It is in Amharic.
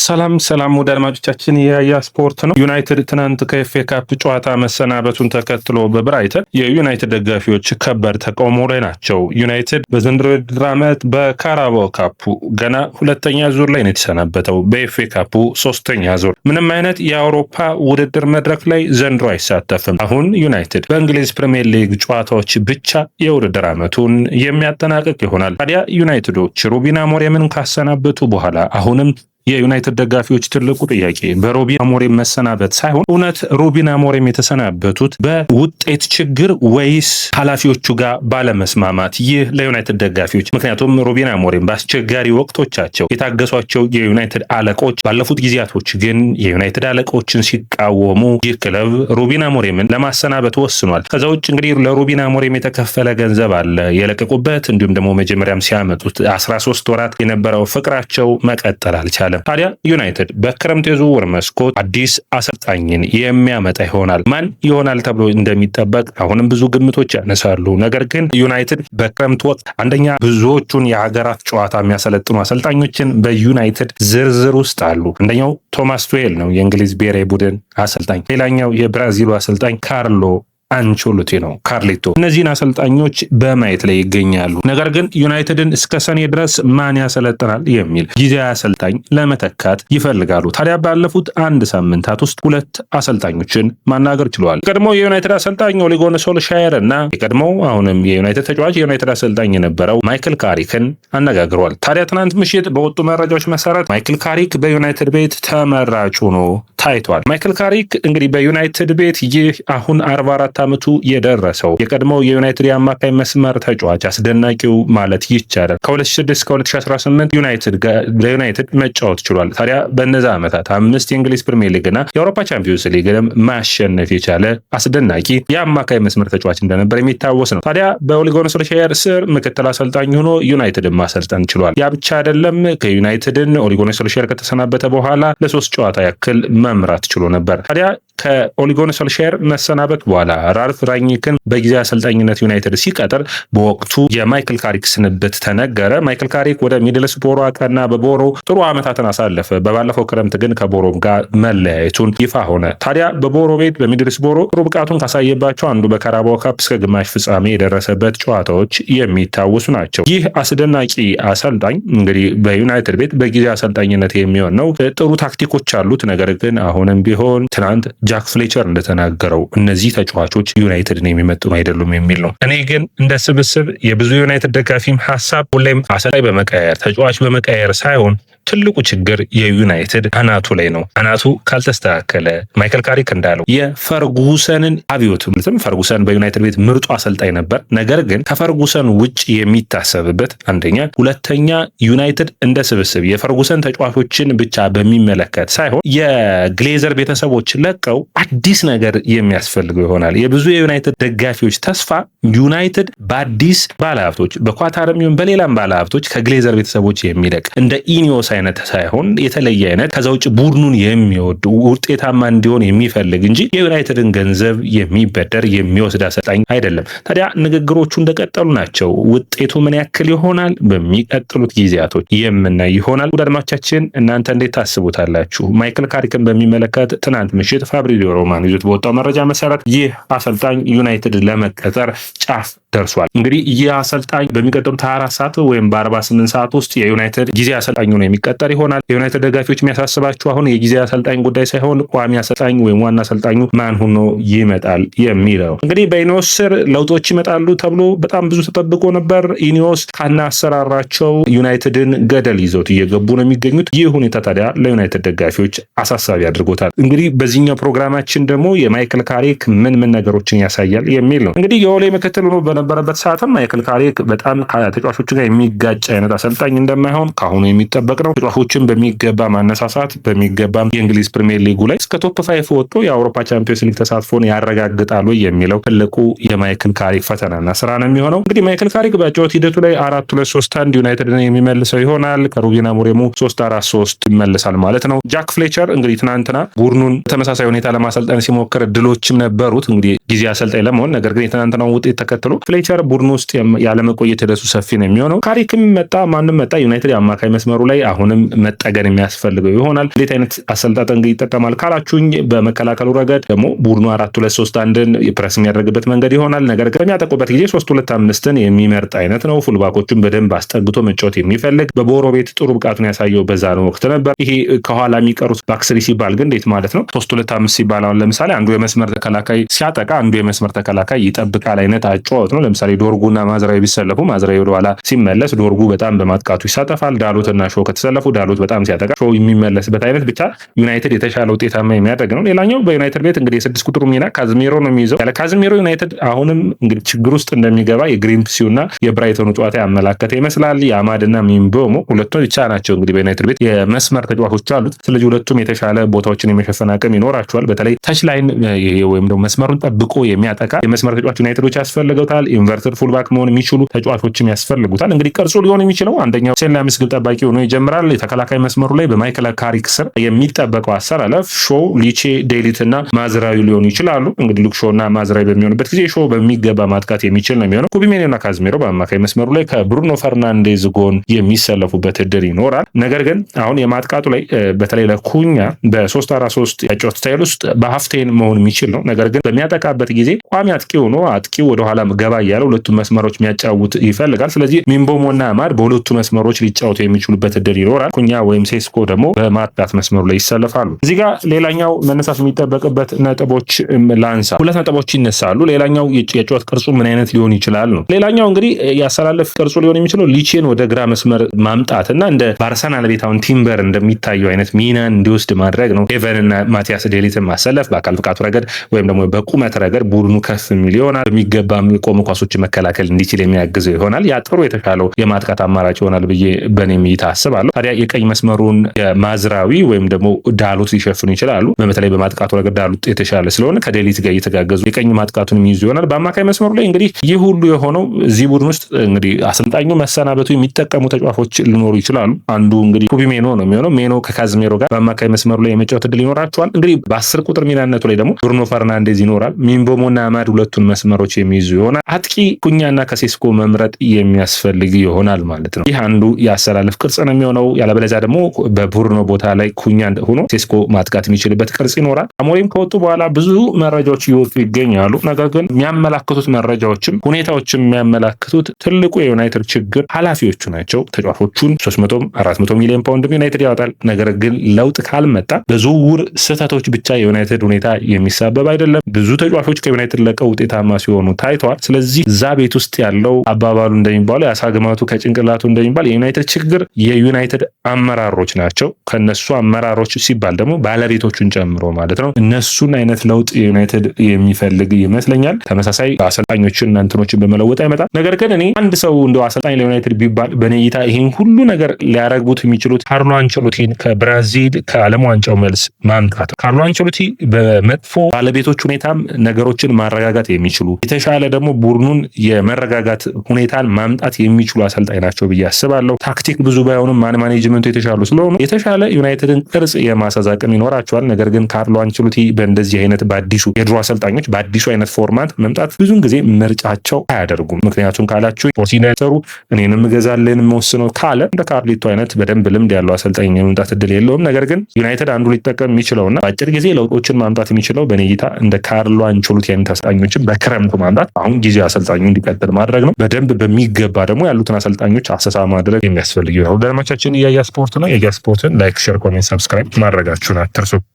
ሰላም ሰላም ወደ አድማጮቻችን፣ የያያ ስፖርት ነው። ዩናይትድ ትናንት ከኤፍኤ ካፕ ጨዋታ መሰናበቱን ተከትሎ በብራይተን የዩናይትድ ደጋፊዎች ከባድ ተቃውሞ ላይ ናቸው። ዩናይትድ በዘንድሮ የውድድር ዓመት በካራባኦ ካፑ ገና ሁለተኛ ዙር ላይ ነው የተሰናበተው። በኤፍኤ ካፑ ሶስተኛ ዙር ምንም አይነት የአውሮፓ ውድድር መድረክ ላይ ዘንድሮ አይሳተፍም። አሁን ዩናይትድ በእንግሊዝ ፕሪምየር ሊግ ጨዋታዎች ብቻ የውድድር ዓመቱን የሚያጠናቅቅ ይሆናል። ታዲያ ዩናይትዶች ሩቢን አሞሪምን ካሰናበቱ በኋላ አሁንም የዩናይትድ ደጋፊዎች ትልቁ ጥያቄ በሩቢን አሞሪም መሰናበት ሳይሆን እውነት ሩቢን አሞሪም የተሰናበቱት በውጤት ችግር ወይስ ኃላፊዎቹ ጋር ባለመስማማት? ይህ ለዩናይትድ ደጋፊዎች፣ ምክንያቱም ሩቢን አሞሪም በአስቸጋሪ ወቅቶቻቸው የታገሷቸው የዩናይትድ አለቆች ባለፉት ጊዜያቶች ግን የዩናይትድ አለቆችን ሲቃወሙ ይህ ክለብ ሩቢን አሞሪምን ለማሰናበት ወስኗል። ከዛ ውጭ እንግዲህ ለሩቢን አሞሪም የተከፈለ ገንዘብ አለ የለቀቁበት፣ እንዲሁም ደግሞ መጀመሪያም ሲያመጡት 13 ወራት የነበረው ፍቅራቸው መቀጠል አልቻለም። ታዲያ ዩናይትድ በክረምት የዝውውር መስኮት አዲስ አሰልጣኝን የሚያመጣ ይሆናል። ማን ይሆናል ተብሎ እንደሚጠበቅ አሁንም ብዙ ግምቶች ያነሳሉ። ነገር ግን ዩናይትድ በክረምት ወቅት አንደኛ ብዙዎቹን የሀገራት ጨዋታ የሚያሰለጥኑ አሰልጣኞችን በዩናይትድ ዝርዝር ውስጥ አሉ። አንደኛው ቶማስ ቱሄል ነው፣ የእንግሊዝ ብሔራዊ ቡድን አሰልጣኝ። ሌላኛው የብራዚሉ አሰልጣኝ ካርሎ አንቾሎቲ ነው፣ ካርሊቶ። እነዚህን አሰልጣኞች በማየት ላይ ይገኛሉ። ነገር ግን ዩናይትድን እስከ ሰኔ ድረስ ማን ያሰለጥናል የሚል ጊዜያዊ አሰልጣኝ ለመተካት ይፈልጋሉ። ታዲያ ባለፉት አንድ ሳምንታት ውስጥ ሁለት አሰልጣኞችን ማናገር ችለዋል። የቀድሞ የዩናይትድ አሰልጣኝ ኦሌ ጉናር ሶልሻየር እና የቀድሞ አሁንም የዩናይትድ ተጫዋች፣ የዩናይትድ አሰልጣኝ የነበረው ማይክል ካሪክን አነጋግሯል። ታዲያ ትናንት ምሽት በወጡ መረጃዎች መሰረት ማይክል ካሪክ በዩናይትድ ቤት ተመራጭ ሆኖ ታይቷል። ማይክል ካሪክ እንግዲህ በዩናይትድ ቤት ይህ አሁን 44 ዓመቱ የደረሰው የቀድሞው የዩናይትድ የአማካይ መስመር ተጫዋች፣ አስደናቂው ማለት ይቻላል፣ ከ2006 እስከ 2018 ዩናይትድ ለዩናይትድ መጫወት ችሏል። ታዲያ በእነዛ ዓመታት አምስት የእንግሊዝ ፕሪሚየር ሊግ እና የአውሮፓ ቻምፒዮንስ ሊግንም ማሸነፍ የቻለ አስደናቂ የአማካይ መስመር ተጫዋች እንደነበር የሚታወስ ነው። ታዲያ በኦሌ ጉናር ሶልሻየር ስር ምክትል አሰልጣኝ ሆኖ ዩናይትድን ማሰልጠን ችሏል። ያ ብቻ አይደለም። ከዩናይትድን ኦሌ ጉናር ሶልሻየር ከተሰናበተ በኋላ ለሶስት ጨዋታ ያክል መምራት ችሎ ነበር። ታዲያ ከኦሌ ጉናር ሶልሻየር መሰናበት በኋላ ራልፍ ራኝክን በጊዜ አሰልጣኝነት ዩናይትድ ሲቀጥር በወቅቱ የማይክል ካሪክ ስንብት ተነገረ። ማይክል ካሪክ ወደ ሚድልስቦሮ አቀና። በቦሮ ጥሩ ዓመታትን አሳለፈ። በባለፈው ክረምት ግን ከቦሮም ጋር መለያየቱን ይፋ ሆነ። ታዲያ በቦሮ ቤት፣ በሚድልስቦሮ ጥሩ ብቃቱን ካሳየባቸው አንዱ በካራባኦ ካፕ እስከ ግማሽ ፍጻሜ የደረሰበት ጨዋታዎች የሚታወሱ ናቸው። ይህ አስደናቂ አሰልጣኝ እንግዲህ በዩናይትድ ቤት በጊዜ አሰልጣኝነት የሚሆን ነው። ጥሩ ታክቲኮች አሉት። ነገር ግን አሁንም ቢሆን ትናንት ጃክ ፍሌቸር እንደተናገረው እነዚህ ተጫዋቾች ዩናይትድን የሚመጥኑ አይደሉም የሚል ነው። እኔ ግን እንደ ስብስብ የብዙ ዩናይትድ ደጋፊም ሀሳብ ሁሌም አሰልጣኝ በመቀየር፣ ተጫዋች በመቀየር ሳይሆን ትልቁ ችግር የዩናይትድ አናቱ ላይ ነው። አናቱ ካልተስተካከለ ማይክል ካሪክ እንዳለው የፈርጉሰንን አብዮት፣ ማለትም ፈርጉሰን በዩናይትድ ቤት ምርጡ አሰልጣኝ ነበር። ነገር ግን ከፈርጉሰን ውጭ የሚታሰብበት አንደኛ፣ ሁለተኛ ዩናይትድ እንደ ስብስብ የፈርጉሰን ተጫዋቾችን ብቻ በሚመለከት ሳይሆን የግሌዘር ቤተሰቦች ለቀው አዲስ ነገር የሚያስፈልገው ይሆናል። የብዙ የዩናይትድ ደጋፊዎች ተስፋ ዩናይትድ በአዲስ ባለሀብቶች፣ በኳታርም ይሁን በሌላም ባለሀብቶች ከግሌዘር ቤተሰቦች የሚለቅ፣ እንደ ኢኒዮስ አይነት ሳይሆን የተለየ አይነት፣ ከዛ ውጭ ቡድኑን የሚወድ፣ ውጤታማ እንዲሆን የሚፈልግ እንጂ የዩናይትድን ገንዘብ የሚበደር፣ የሚወስድ አሰልጣኝ አይደለም። ታዲያ ንግግሮቹ እንደቀጠሉ ናቸው። ውጤቱ ምን ያክል ይሆናል በሚቀጥሉት ጊዜያቶች የምናይ ይሆናል። ውድ አድማጮቻችን፣ እናንተ እንዴት ታስቡታላችሁ? ማይክል ካሪክን በሚመለከት ትናንት ምሽት ፋብሪዚዮ ሮማኖ ይዞት በወጣው መረጃ መሰረት ይህ አሰልጣኝ ዩናይትድ ለመቀጠር ጫፍ ደርሷል። እንግዲህ ይህ አሰልጣኝ በሚቀጥሉት 24 ሰዓት ወይም በ48 ሰዓት ውስጥ የዩናይትድ ጊዜ አሰልጣኝ ሆኖ የሚቀጠር ይሆናል። የዩናይትድ ደጋፊዎች የሚያሳስባቸው አሁን የጊዜ አሰልጣኝ ጉዳይ ሳይሆን ቋሚ አሰልጣኝ ወይም ዋና አሰልጣኙ ማን ሆኖ ይመጣል የሚለው። እንግዲህ በኢኒዮስ ስር ለውጦች ይመጣሉ ተብሎ በጣም ብዙ ተጠብቆ ነበር። ኢኒዮስ ካና አሰራራቸው ዩናይትድን ገደል ይዘውት እየገቡ ነው የሚገኙት። ይህ ሁኔታ ታዲያ ለዩናይትድ ደጋፊዎች አሳሳቢ አድርጎታል። እንግዲህ በዚህኛው ፕሮግራማችን ደግሞ የማይክል ካሪክ ምን ምን ነገሮችን ያሳያል የሚል ነው። እንግዲህ የኦሌ ምክትል ሆኖ በነበረበት ሰዓትም ማይክል ካሪክ በጣም ከተጫዋቾቹ ጋር የሚጋጭ አይነት አሰልጣኝ እንደማይሆን ከአሁኑ የሚጠበቅ ነው። ተጫዋቾችን በሚገባ ማነሳሳት፣ በሚገባ የእንግሊዝ ፕሪሚየር ሊጉ ላይ እስከ top five ወጥቶ የአውሮፓ ቻምፒዮንስ ሊግ ተሳትፎን ያረጋግጣሉ የሚለው ትልቁ የማይክል ካሪክ ፈተናና ስራ ነው የሚሆነው። እንግዲህ ማይክል ካሪክ በጨዋታ ሂደቱ ላይ 4-2-3-1 ዩናይትድን የሚመልሰው ይሆናል። ከሩቢን አሞሪሙ 3-4-3 ይመልሳል ማለት ነው። ጃክ ፍሌቸር እንግዲህ ትናንትና ቡድኑን ተመሳሳይ ሁኔታ ለማሰልጠን ሲሞክር እድሎችም ነበሩት እንግዲህ ጊዜ አሰልጣኝ ለመሆን፣ ነገር ግን የትናንትናውን ውጤት ተከትሎ ፍሌቸር ፍሌቸር ቡድን ውስጥ ያለመቆየት ሂደቱ ሰፊ ነው የሚሆነው። ካሪክም መጣ ማንም መጣ ዩናይትድ የአማካይ መስመሩ ላይ አሁንም መጠገን የሚያስፈልገው ይሆናል። እንዴት አይነት አሰልጣጠን ይጠቀማል ካላችሁኝ በመከላከሉ ረገድ ደግሞ ቡድኑ 4-2-3-1ን ፕረስ የሚያደርግበት መንገድ ይሆናል። ነገር ግን በሚያጠቁበት ጊዜ 3-2-5ን የሚመርጥ አይነት ነው። Fullback ኦቹን በደንብ አስጠግቶ መጫወት የሚፈልግ፣ በቦሮ ቤት ጥሩ ብቃቱን ያሳየው በዛ ነው ወቅት ነበር። ይሄ ከኋላ የሚቀሩት back three ሲባል ግን እንዴት ማለት ነው? 3-2-5 ሲባል አሁን ለምሳሌ አንዱ የመስመር ተከላካይ ሲያጠቃ አንዱ የመስመር ተከላካይ ይጠብቃል አይነት አጨዋወት ነው። ለምሳሌ ዶርጉና ማዝራዊ ቢሰለፉ ማዝራዊ ወደኋላ ሲመለስ ዶርጉ በጣም በማጥቃቱ ይሳተፋል። ዳሎትና ሾው ከተሰለፉ ዳሎት በጣም ሲያጠቃ ሾው የሚመለስበት አይነት፣ ብቻ ዩናይትድ የተሻለ ውጤታማ የሚያደርግ ነው። ሌላኛው በዩናይትድ ቤት እንግዲህ የ6 ቁጥሩ ሚና ካዝሜሮ ነው የሚይዘው። ያለ ካዝሜሮ ዩናይትድ አሁንም እንግዲህ ችግር ውስጥ እንደሚገባ የግሪምስቢው እና የብራይተኑ ጨዋታ ያመላከተ ይመስላል። የአማድና ምቤሞ ሁለቱ ብቻ ናቸው እንግዲህ በዩናይትድ ቤት የመስመር ተጫዋቾች አሉት። ስለዚህ ሁለቱም የተሻለ ቦታዎችን የመሸፈን አቅም ይኖራቸዋል። በተለይ touch line ወይም ደግሞ መስመሩን ጠብቆ የሚያጠቃ የመስመር ተጫዋች ዩናይትዶች ያስፈልገውታል። Inverted fullback መሆን የሚችሉ ተጫዋቾችም ያስፈልጉታል። እንግዲህ ቅርጹ ሊሆን የሚችለው አንደኛው ሴን ላምስ ግብ ጠባቂ ሆኖ ይጀምራል። የተከላካይ መስመሩ ላይ በማይክል ካሪክ ስር የሚጠበቀው አሰላለፍ ሾው፣ ሊቼ፣ ዴሊት እና ማዝራዊ ሊሆኑ ይችላሉ። እንግዲህ ሉክ ሾው እና ማዝራዊ በሚሆኑበት ጊዜ ሾው በሚገባ ማጥቃት የሚችል ነው የሚሆነው። ኮቢ ሜይኖ እና ካዝሜሮ በአማካይ መስመሩ ላይ ከብሩኖ ፈርናንዴዝ ጎን የሚሰለፉበት እድል ይኖራል። ነገር ግን አሁን የማጥቃቱ ላይ በተለይ ለኩኛ በ3-4-3 የጨዋታ style ውስጥ በ half ten መሆን የሚችል ነው። ነገር ግን በሚያጠቃበት ጊዜ ቋሚ አጥቂ ሆኖ አጥቂው ወደኋላ ገባ እያለ ሁለቱም መስመሮች የሚያጫውት ይፈልጋል። ስለዚህ ምቤሞና አማድ በሁለቱ መስመሮች ሊጫወቱ የሚችሉበት እድል ይኖራል። ኩኛ ወይም ሴስኮ ደግሞ በማጥቃት መስመሩ ላይ ይሰለፋሉ። እዚህ ጋር ሌላኛው መነሳት የሚጠበቅበት ነጥቦች ላንሳ። ሁለት ነጥቦች ይነሳሉ። ሌላኛው የጨዋታ ቅርጹ ምን አይነት ሊሆን ይችላል ነው። ሌላኛው እንግዲህ ያሰላለፍ ቅርጹ ሊሆን የሚችለው ሊቼን ወደ ግራ መስመር ማምጣት እና እንደ በአርሰናል ቤት አሁን ቲምበር እንደሚታየው አይነት ሚናን እንዲወስድ ማድረግ ነው። ሄቨን እና ማቲያስ ዴሊትን ማሰለፍ በአካል ብቃቱ ረገድ ወይም ደግሞ በቁመት ረገድ ቡድኑ ከፍ የሚል ይሆናል። በሚገባ የቆሙ ኳሶችን መከላከል እንዲችል የሚያግዘው ይሆናል። ያ ጥሩ የተሻለው የማጥቃት አማራጭ ይሆናል ብዬ በእኔም እይታ አስባለሁ። ታዲያ የቀኝ መስመሩን የማዝራዊ ወይም ደግሞ ዳሎት ሊሸፍኑ ይችላሉ። በተለይ በማጥቃቱ ረገድ ዳሎት የተሻለ ስለሆነ ከዴሊት ጋር እየተጋገዙ የቀኝ ማጥቃቱን የሚይዙ ይሆናል። በአማካይ መስመሩ ላይ እንግዲህ ይህ ሁሉ የሆነው እዚህ ቡድን ውስጥ እንግዲህ አሰልጣኙ መሰናበቱ የሚጠቀሙ ተጫዋቾች ሊኖሩ ይችላሉ። አንዱ እንግዲህ ኮቢ ሜኖ ነው የሚሆነው። ሜኖ ከካዝሜሮ ጋር በአማካይ መስመሩ ላይ የመጫወት እድል ይኖራቸዋል። እንግዲህ በ10 ቁጥር ሚናነቱ ላይ ደግሞ ብሩኖ ፈርናንዴዝ ይኖራል። ምቤሞና አማድ ሁለቱን መስመሮች የሚይዙ ይሆናል። አጥቂ ኩኛና ከሴስኮ መምረጥ የሚያስፈልግ ይሆናል ማለት ነው። ይህ አንዱ የአሰላለፍ ቅርጽ ነው የሚሆነው። ያለበለዚያ ደግሞ በብሩኖ ቦታ ላይ ኩኛ ሆኖ ሴስኮ ማጥቃት የሚችልበት ቅርጽ ይኖራል። አሞሪም ከወጡ በኋላ ብዙ መረጃዎች እየወጡ ይገኛሉ። ነገር ግን የሚያመላክቱት መረጃዎችም ሁኔታዎችም የሚያመላክቱት ትልቁ የዩናይትድ ችግር ኃላፊዎቹ ናቸው። ተጫዋቾቹን 300 400 ሚሊዮን ፓውንድ ዩናይትድ ያወጣል። ነገር ግን ለውጥ ካልመጣ በዝውውር ስህተቶች ብቻ የዩናይትድ ሁኔታ የሚሳበብ አይደለም። ብዙ ተጫዋቾች ከዩናይትድ ለቀው ውጤታማ ሲሆኑ ታይተዋል። ስለዚህ እዛ ቤት ውስጥ ያለው አባባሉ እንደሚባለው የአሳ ግማቱ ከጭንቅላቱ እንደሚባል የዩናይትድ ችግር የዩናይትድ አመራሮች ናቸው። ከነሱ አመራሮች ሲባል ደግሞ ባለቤቶቹን ጨምሮ ማለት ነው። እነሱን አይነት ለውጥ የዩናይትድ የሚፈልግ ይመስለኛል። ተመሳሳይ አሰልጣኞችን እና እንትኖችን በመለወጥ አይመጣም። ነገር ግን እኔ አንድ ሰው እንደው አሰልጣኝ ለዩናይትድ ቢባል በእኔ እይታ ይህን ሁሉ ነገር ሊያረግቡት የሚችሉት ካርሎ አንቸሎቲን ከብራዚል ከዓለም ዋንጫው መልስ ማምጣት ነው። ካርሎ አንቸሎቲ በመጥፎ ባለቤቶች ሁኔታም ነገሮችን ማረጋጋት የሚችሉ፣ የተሻለ ደግሞ ቡድኑን የመረጋጋት ሁኔታን ማምጣት የሚችሉ አሰልጣኝ ናቸው ብዬ አስባለሁ። ታክቲክ ብዙ ባይሆኑም man management ኡ የተሻሉ ስለሆኑ የተሻለ ዩናይትድን ቅርጽ የማስያዝ አቅም ይኖራቸዋል። ነገር ግን ካርሎ አንቸሎቲ በእንደዚህ አይነት በአዲሱ የድሮ አሰልጣኞች በአዲሱ አይነት format መምጣት ብዙን ጊዜ ምርጫቸው አያደርጉም። ምክንያቱም ካላችሁ sporting director ኡ እኔንም እገዛልን የምወስነው ካለ እንደ ካርሊቶ አይነት በደንብ ልምድ ያለው አሰልጣኝ የመምጣት እድል የለውም። ነገር ግን ዩናይትድ አንዱ ሊጠቀም የሚችለውና በአጭር ጊዜ ለውጦችን ማምጣት የሚችለው በእኔ እይታ እንደ ካርሎ አንቸሎቲ አይነት አሰልጣኞችን በክረምቱ ማምጣት፣ አሁን ጊዜ አሰልጣኙ እንዲቀጥል ማድረግ ነው። በደንብ በሚገባ ደግሞ ያሉትን አሰልጣኞች አሰሳ ማድረግ የሚያስፈልግ ይሆናል። አድማጮቻችን፣ እያያ ስፖርት ነው። የያ ስፖርትን like፣ share፣ comment፣ subscribe ማድረጋችሁን አትርሱ።